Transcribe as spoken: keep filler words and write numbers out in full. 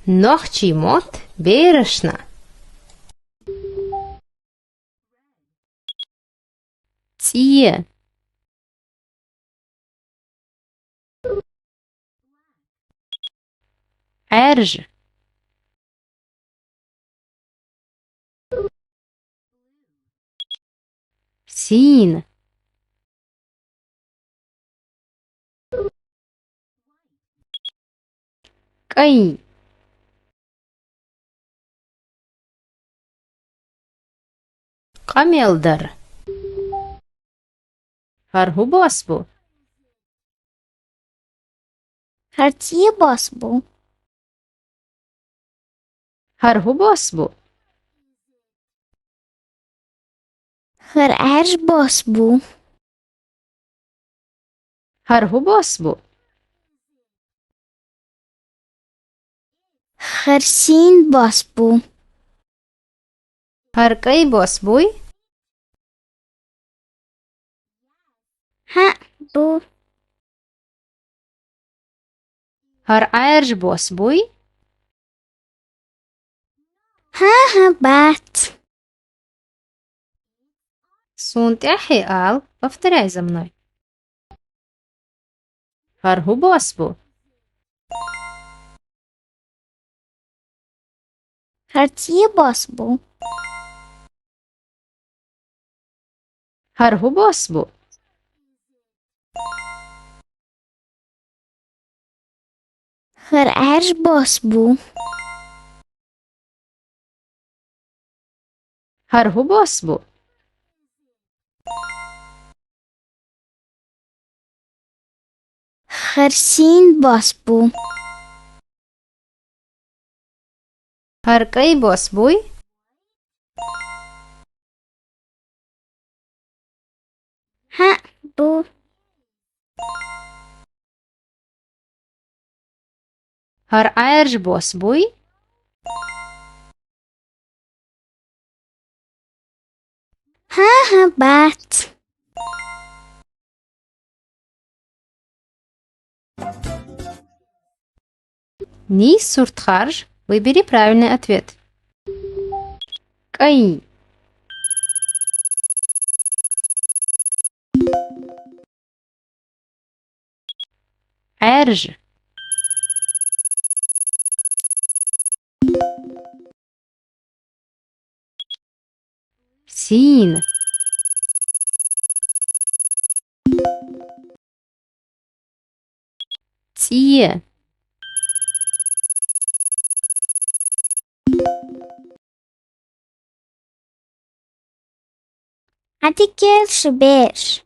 Нохчийн мод берашна. ЦӀие. Ӏаьржа. Сийна. КӀайн. Къамел дар. ХӀара хӀун бос бу? ХӀара цӀий бос бу. ХӀара хӀун бос бу? ХӀара Ӏаьржа бос бу. ХӀара хӀун бос бу? ХӀара сийна бос бу. ХӀара кӀай бос буй? ХӀаъ, бу. ХӀара Ӏаьржа бос буй? ХӀаа, хӀаа, бац. Суна тӀехьа ала, повторяй за мной. ХӀара хӀун бос бу? ХӀара цӀий бос бу. ХӀара хӀун бос бу? ХӀара Ӏаьржа бос бу. ХӀара хӀун бос бу? ХӀара сийна бос бу. ХӀара кӀай бос буй? ХӀаъ, бу. ХӀара Ӏаьржа бос буй? ХӀаа, хӀаа, бац. Нийса сурт харж, выбери правильный ответ. КӀайн. Ӏаьржа. Сийна. ЦӀий. Хьан дикел шу бераш?